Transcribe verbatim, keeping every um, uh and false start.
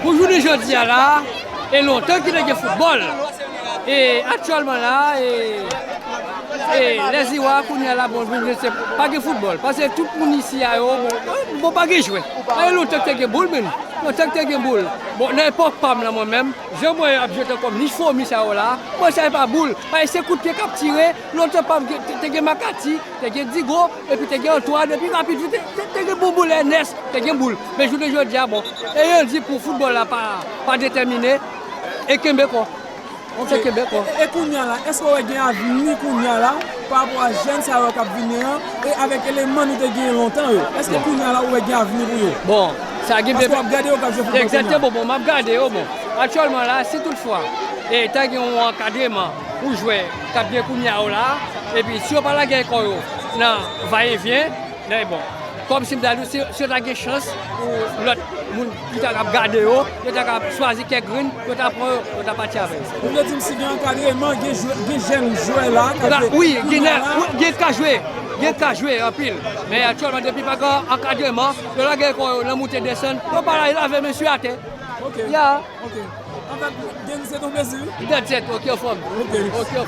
Pou jounen jodi a la, e lontan ki te gen foutbòl. E aktyèlman la, e, e lèziwa kounye a la, bon, vin se pa gen foutbòl. Paske tout moun isi a yo, bon, bon, pa gen jwè. Pa gen lontan ki te gen boul, menm. Lontan ki te gen boul. Bon, nan epòk pa m nan mwen menm, jan mwen ap jwe tankou nich fomi sa yo la, mwen sa e pa boul. Paske se kout pye k ap tire, lontan pa m gen- te, te gen Makati, te gen Digo, epi te gen Antoine, epi rapid, te, te, te gen bon boul, Ernest, te gen boul. Men jounen jodi a, bon, e yo di pou foutbòl la pa, pa detèmine, e kenbe kò. Se kenbe kò. E, e kounye a la, èske w wè gen avni kounye a la, pa rapò a jèn sa yo k ap vini an, e avèk eleman nou te genyen lontan yo? Èske kounye a la, ou wè gen avni pou yo? Bon, sa gen Paske w ap gade yo k ap jwe foutbòl kounye a. Egzakteman, bon, m ap gade yo, bon. Aktyèlman la, si toutfwa, e ta gen yon ankadreman pou jwè k ap gen kounye a yo la, epi si yo pa lage kò yo nan vayevyen, nan, bon, kòmsi m ta di w, si, si yo ta gen chans pou lòt moun ki ta ap gade yo, yo ta ka swazi kèk grenn, yo ta pran yo, yo ta pati avè yo. Ou vle di m si gen ankadreman, gen jwè, gen jèn jwè la, k ap La, jwe wi, gen kounye a la? Wi, gen ka jwe, gen ka jwe anpil. Men aktyèlman, depi pa gen ankadreman, yo lage kò yo nan moute desann, yo pa lave mesye atè. Ok. Ya. Ok. An fèt, Denis, se ton plezi. That's it, ok, fòm. Ok. Ok, fòm.